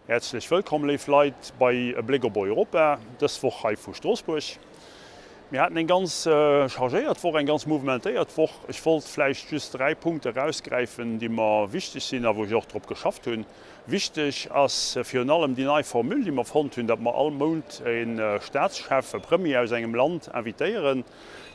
Häerzlech wëllkomm, léif Leit, bei E Bléck op Europa, dës Woch hei vu Stroossbuerg. Mir haten eng ganz chargéiert Woch, eng ganz mouvementéiert Woch. Ech wollt vläicht just 3 Punkte erausgräifen, déi mer wichteg sinn a wou ech och drop geschafft hunn. Wichteg ass virun allem déi nei Formule, déi mer fonnt hunn, datt mer all Mount e Staatschef, e Premier aus engem Land invitéieren.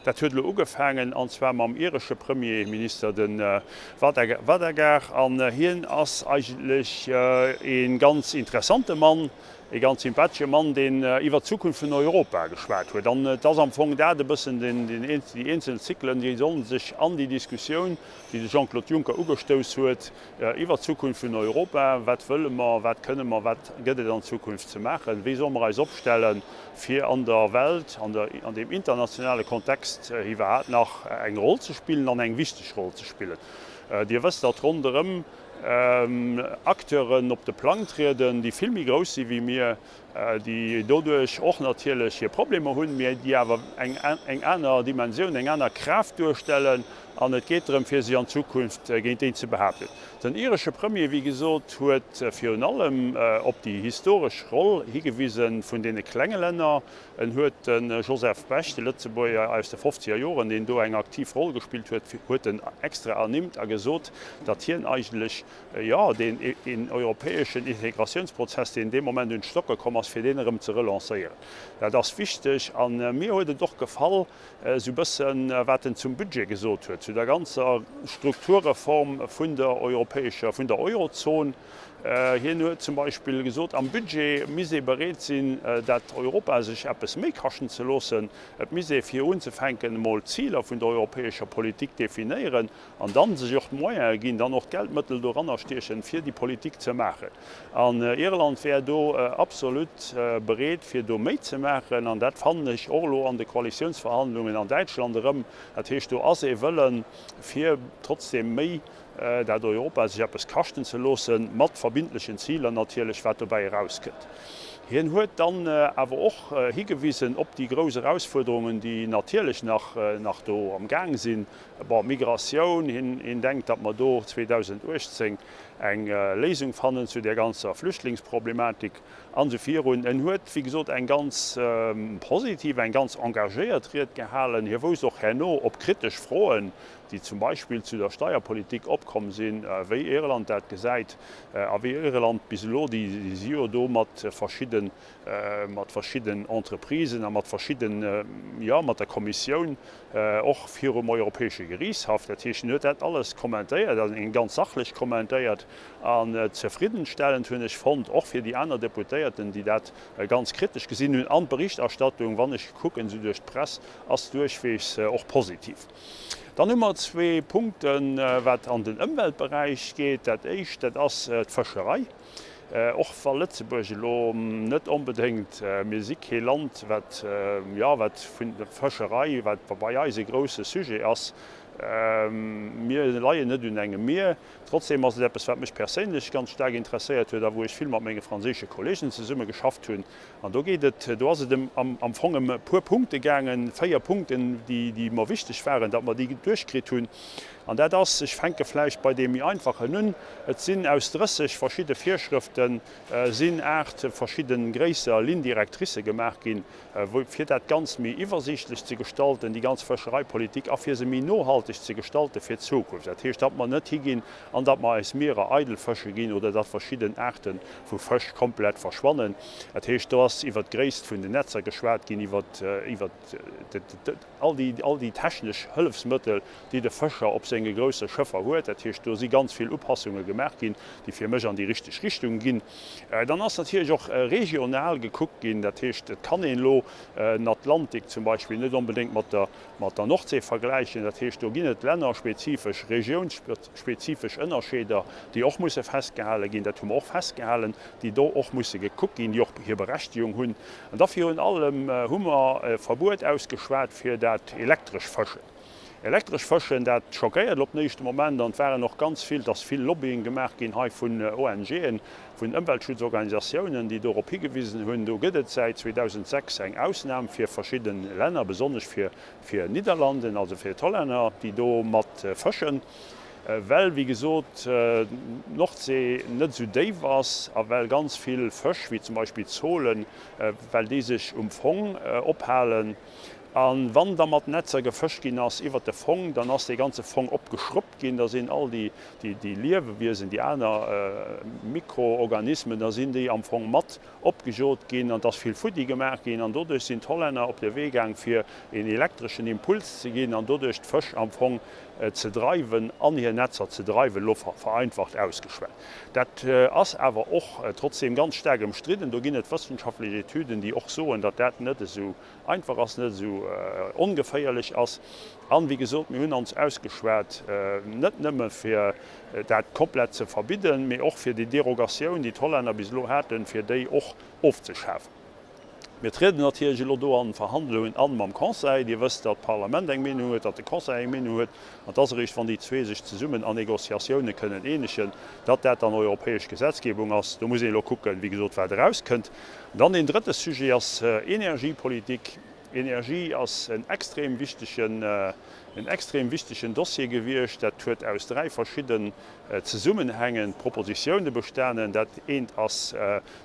Dat huet elo ugefaangen, an zwar mam iresche Premierminister, de Vadagar. An hien ass eigentlech ee ganz interessante Mann, ee ganz sympathesche Mann, deen iwwert d'Zukunft vun Europa geschwat huet. An et ass am Fong dat e bëssen, déi eenzel Zyklen, déi sollen sech an déi Diskussioun, déi de Jean-Claude Juncker ugestouss huet, iwwert d'Zukunft vun Europa, wat wëlle mer, wat kënne mer, wat gëtt et an Zukunft ze maachen, wéi solle mer eis opstellen, fir an der Welt, an der, an deem internationale Kontext iwwerhaapt nach eng Roll ze spillen an eng wichteg Roll ze spillen. Dir wësst, datt ronderëm Acteuren op de Plang trieden, déi vill méi grouss si wéi mir, déi doduerch och natierlech hir Problemer hunn, mä déi awer eng aner Dimensioun, eng aner Kraaft duerstellen, an et geet drëm, fir sech an Zukunft géint déi ze behaapten. Den iresche Premier, wéi gesot, huet virun allem op déi historesch Roll higewise vun deene klenge Länner. En huet de Joseph Bech, de Lëtzebuerger aus de fofzeger Joren, deen do eng aktiv Roll gespillt huet, huet en extra ernimmt a gesot, datt hien eigentlech jo, deen een europäeschen Integratiounsprozess, deen dee Moment un d'Stocke komm ass, fir deen erëm ze relancéieren. Dat ass wichteg. A mir huet et och gefall, esou bëssen, wat en zum Budget gesot huet, zu der ganzer Strukturreform vun der europäescher, vun der Eurozon. Hien huet zum Beispill gesot, am Budget misst ee bereet sinn, dat Europa sech eppes méi kaschten ze loossen. Et misst ee fir unzefänken emol d'Ziler vun der europäescher Politik definéieren An dann sech och d'Moyene ginn, dann och d'Geldmëttel doranner stiechen, fir déi Politik ze maachen. An Irland wär do absolut bereet, fir do méi ze maachen. An dat fannen ech och elo an de Koalitiounsverhandlungen an Däitschland erëm. Dat heescht, do ass ee Wëllen, fir trotzdem méi dat Europa sech eppes kaschten ze loossen, mat verbindlechen Ziler natierlech, wat dobäi erauskënnt. Hien huet dann awer och higewisen op déi grouss Erausfuerderungen, déi natierlech nach do am Gaang sinn, Bon, Migratioun, hien denkt, datt mer do 2018 eng Léisung fannen zu där ganzer Flüchtlingsproblematik an esou virun. En huet, wéi gesot, eng ganz positiv, eng ganz engagéiert Ried gehalen. Hie wousst och herno op kritesch Froen, déi zum Beispill zu der Steierpolitik opkomm sinn, wéi Irland dat gesäit a wéi Irland bis elo, déi si jo do mat verschidde mat verschidden Entreprisen a mat verschidden, jo, mat der Kommissioun och virum Europäesche Geriichtshaff. Dat heescht, en huet dat alles kommentéiert, an eng ganz sachlech kommentéiert an zefriddenstellend hunn ech fonnt, och fir déi aner Deputéierten, déi dat ganz kritesch gesinn hunn. An d'Berichterstattung, wann ech kucken esou duerch d'Press, ass duerchweegs och positiv. Dann hu mer zwee Punkten, wat an den Ëmweltberäich geet. Dat éischt, dat ass d'Fëscherei. Och wa Lëtzebuerg elo net onbedéngt, mir si kee Land, wat, jo, wat vun der Fëscherei, wat bei eis e grouse Sujet ass, mir leien net un engem Mier. Trotzdeem ass et eppes, wat mech perséinlech ganz staark interesséiert huet a wou ech vill mat menge franséische Kollegen zesumme geschafft hunn. An do geet et, do ass et ëm am Fong ëm e puer Punkte gaangen, véier Punkten, déi, déi mer wichteg waren, datt mer déi duerchkritt hunn. An dat ass, ech fänke vläicht bei deem méi einfachen un, et sinn aus 30 verschidde Virschrëfte sinn 8 verschidde gréisser Lignes-directricë gemaach ginn, wou, fir dat Ganzt méi iwwersiichtlech ze gestalten, déi ganz Fëschereipolitik, a fir se méi nohalteg ze gestalte fir d'Zukunft. Dat heescht, datt mer net higinn an datt mer eis Mierer eidel fësche ginn oder datt verschidden Aarte vu Fësch komplett verschwannen. Dat heescht, do ass iwwert d'Gréisst vun den Netzer geschwat ginn, iwwert, iwwert all déi, all déi technesch Hëllefsmëttel, déi de Fëscher op senge grousse Schëffer huet. Dat heescht, do si ganz vill Upassunge gemaach ginn, déi fir mech an déi richteg Richtung ginn. Dann ass natierlech och regional gekuckt ginn. Dat heescht, et kann een elo den Atlantik zum Beispill net onbedéngt mat der, mat der Nordsee vergläichen. Dat heescht, do ginn et lännerspezifesch, regiounsspezifesch Ënnerscheeder, déi och musse festgehale ginn. Dat hu mer och festgehalen, déi do och musse gekuckt ginn, déi och hir Berechtigung hunn. An da virun allem hu mer e Verbuet ausgeschwat fir dat elektresch Fëschen. Elektresch Fëschen, dat schockéiert op den éischte Moment an et waren och ganz vill, et ass vill Lobbying gemaach ginn hei vun ONGen, vun Ëmweltschutzorganisatiounen, déi dorop higewisen hunn. Do gëtt et säit 2006 eng Ausnam fir verschidde Länner, besonnesch fir Nidderlanden, also fir d'Hollänner, déi do mat fëschen. Well, wéi gesot, d'Nordsee net esou déif ass a well ganz vill Fësch, wéi zum Beispill d'Zolen, well déi sech um Fong ophalen. A wann da mat Netzer gefëscht ginn ass iwwert de Fong, dann ass dee ganze Fong opgeschrubbt ginn, da sinn all déi Liewewiesen, déi aner Mikroorganismen, da sinn déi am Fong mat opgejot ginn an et ass vill futti gemaach ginn. An doduerch sinn d'Hollänner op de Wee gaang fir een elektreschen Impuls ze ginn an doduerch d'Fësch am Fong ze dreiwen, an hir Netzer ze dreiwen, elo vereinfacht ausgeschwat. Dat ass awer och trotzdeem ganz staark ëmstridden. Do ginn et wëssenschaftlech Etüden, déi och soen, datt dat net esou einfach ass, net esou ongeféierlech ass. An, wéi gesot, mir hunn ons ausgeschwat, net nëmme fir dat komplett ze verbidden, mee och fir déi Derogatioun, déi d'Hollänner bis elo haten, fir déi och ofzeschafen. Mir trieden natierlech elo do an Verhandlungen an mam Conseil. Dir wësst, datt d'Parlament eng Meenung huet, datt de Conseil eng Meenung huet. An et ass eréischt, wann déi zwee sech zesummen an Négociatioune kënnen eenegen, datt dat dann europäesch Gesetzgebung ass. Do muss een elo kucken, wéi gesot, wat erauskënnt. Dann deen drëtte Sujet ass Energiepolitik. Energie ass en extrem wichtegen, en extrem wichtegen Dossier gewiescht. Dat huet aus dräi verschidden zesummenhängend Propositioune bestanen. Dat eent ass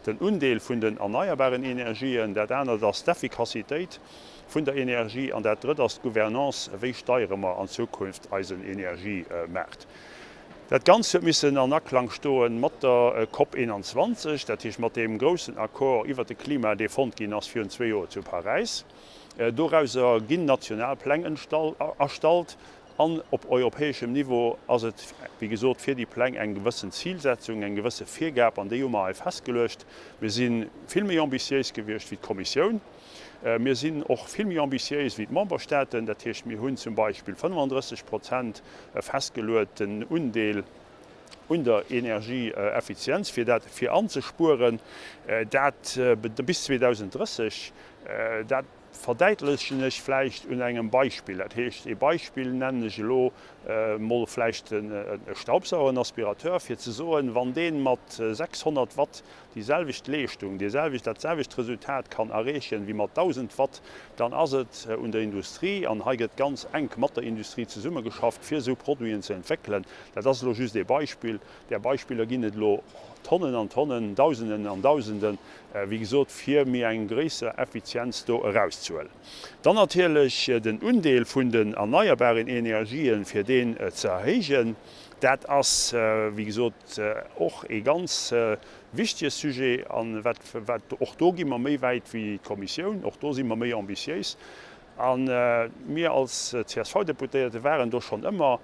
den Undeel vun den erneierbaren Energien, dat anert ass d'Effikassitéit vun der Energie an dat drëtt ass d'Gouvernance, wéi steiere mer an Zukunft eisen Energiemaart. Dat Ganzt huet missen an Aklang stoe mat der Cop 21, dat heescht mat deem groussen Accord iwwert de Klima, dee fonnt ginn ass virun zwee Joer zu Paräis. Dorauser ginn national Pläng erstallt an op europäeschem Niveau ass et, wéi gesot, fir déi Pläng eng gewëssen Zilsetzung, eng gewësse Virgab an déi hu mer hei festgeluecht. Mir si vill méi ambitiéis gewiescht wéi d'Kommissioun. Mir sinn och vill méi ambitiéis wéi d'Memberstaaten. Dat heescht, mir hunn zum Beispill 35 Prozent festgeluet, den Undeel un der Energieeffizienz, fir dat fir anzespueren, dat bis 2030. Dat verdäitlechen ech vläicht un engem Beispill. Dat heescht, ee Beispill nennen ech elo emol vläicht e Staubsauger, en Aspirateur, fir ze soen, wann dee mat 600 Watt déi selwecht Leeschtung, dee selwecht, dat selwecht Resultat kann erreechen wéi mat 1.000 Watt, dann ass et un der Industrie, an hei gëtt ganz enk mat der Industrie zesummegeschafft, fir esou Produiten ze entwéckelen. Dat ass elo just ee Beispill. Där Beispiller ginn et elo Tonnen an Tonnen, Dausenden an Dausenden, wéi gesot, fir méi eng gréisser Effizienz do erauszehuelen. Dann natierlech den Undeel vun den erneierbaren Energien, fir deen ze erhéijen. Dat ass, wéi gesot, och ee ganz wichtege Sujet. An wat, wat, och do gi mer méi wäit wéi d'Kommissioun, och do si mer méi ambitiéis. A mir als CSV-Deputéierte waren do schonn ëmmer,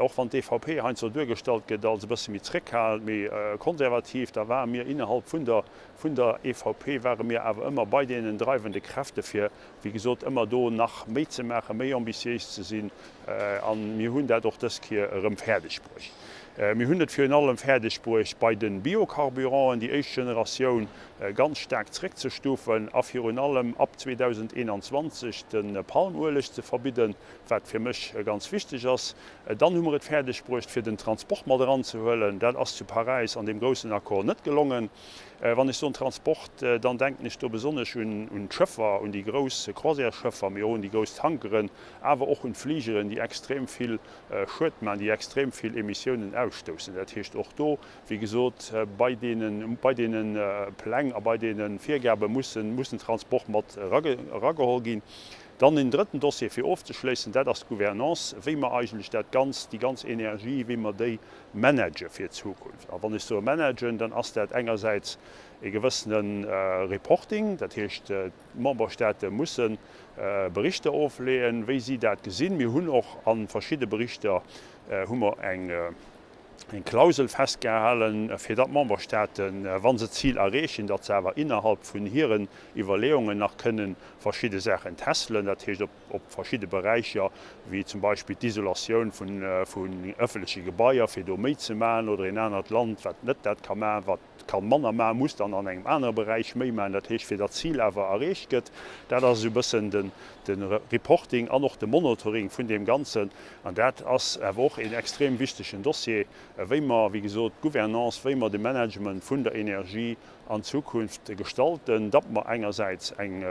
och wann d'EVP heiansdo duergestallt gëtt als e bësse méi zréckhalend, méi konservativ, da ware mir innerhalb vun der, vun der EVP ware mir awer ëmmer bei deenen dreiwende Kräfte fir, wéi gesot, ëmmer do nach méi ze maachen, méi ambitiéis ze sinn. A mir hunn dat och dës Kéier erëm fäerdeg bruecht. Mir hunn et virun allem fäerdeg bruecht, bei de Biocarburanten déi éischt Generatioun ganz staark zréckzestufen a virun allem ab 2021 de Palmueleg ze verbidden, wat fir mech ganz wichteg ass. Dann hu mer et fäerdeg bruecht, fir den Transport mat eranzehuelen. Dat ass zu Paräis an deem groussen Accord net gelongen. Wann ech soen Transport, dann denken ech do besonnesch un d'Schëffer, un déi grouss Croisièresschëffer, mee och un déi grouss Tankeren, awer och un d'Fligeren, déi extrem vill Schued maachen, déi extrem vill Emissiounen ausstoussen. Dat heescht, och do, wéi gesot, bei deene, bei deene Pläng a bei deene Virgabe mussen, muss den Transport mat erageholl ginn. Dann en drëtten Dossier, fir ofzeschléissen, dat ass d'Gouvernance, wéi mer eigentlech dat Ganzt, déi ganz Energie, wéi mer déi manage fir d'Zukunft. A wann ech soe managen, dann ass dat engersäits e gewëssene Reporting, dat heescht, d'Memberstaate musse Berichter ofleeën, wéi si dat gesinn. Mir hunn och a verschidde Berichter hu mer eng Klausel festgehalen, fir datt d'Memberstaaten, wa se d'Zil erreechen, datt se awer innerhalb vun hiren Iwwerleeungen nach kënne verschidde Saachen testelen, dat heescht op verschidde Beräicher, wéi zum Beispill d'Isolatioun vun ëffentleche Gebaier, fir do méi ze maachen, oder een anert Land, wat net dat ka maachen, wat. kann manner maachen, muss dann an engem anere Beräich méi maachen, dat heescht fir datt d'Zil awer erreecht gëtt. Dat ass esou e bëssen den de Reporting an och de Monitoring vun deem Ganzen. An dat ass awer och een extrem wichtegen Dossier, wéi mer, wéi gesot, d'Gouvernance, wéi mer de Management vun der Energie an Zukunft gestalten, datt mer engersäits eng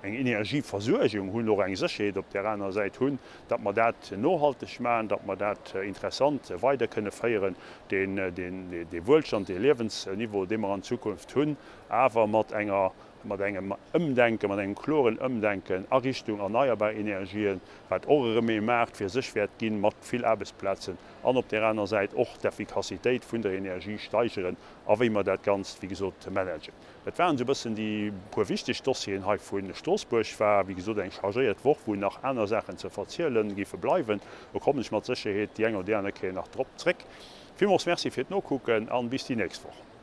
Energieversuergung hunn, och eng Sécherheet op där anerer Säit hunn, datt mer dat nohalteg maachen, datt mer dat interessant weider kënne féieren, dee Wuelstand, dee Liewensniveau, dee mer an Zukunft hunn, awer mat enger mat engem Ëmdenken, mat engem kloren Ëmdenken a Richtung erneierbar Energien, wat och erëm ee Maart fir sech wäert ginn, mat vill Aarbechtsplazen, an op där aner Säit och d'Effikassitéit vun der Energie steigeren a wéi mer dat Ganzt, wéi gesot, managen. Dat waren esou e bëssen déi puer wichteg Dossieren hei vu Stroossbuerg. War, wéi gesot, eng chargéiert Woch, wou nach aner Saachen ze verziele géife bleiwen. Do kommen ech mat Sécherheet déi eng oder déi aner Kéier nach drop zréck. Villmools Merci fir d'Nokucken an bis déi nächst Woch.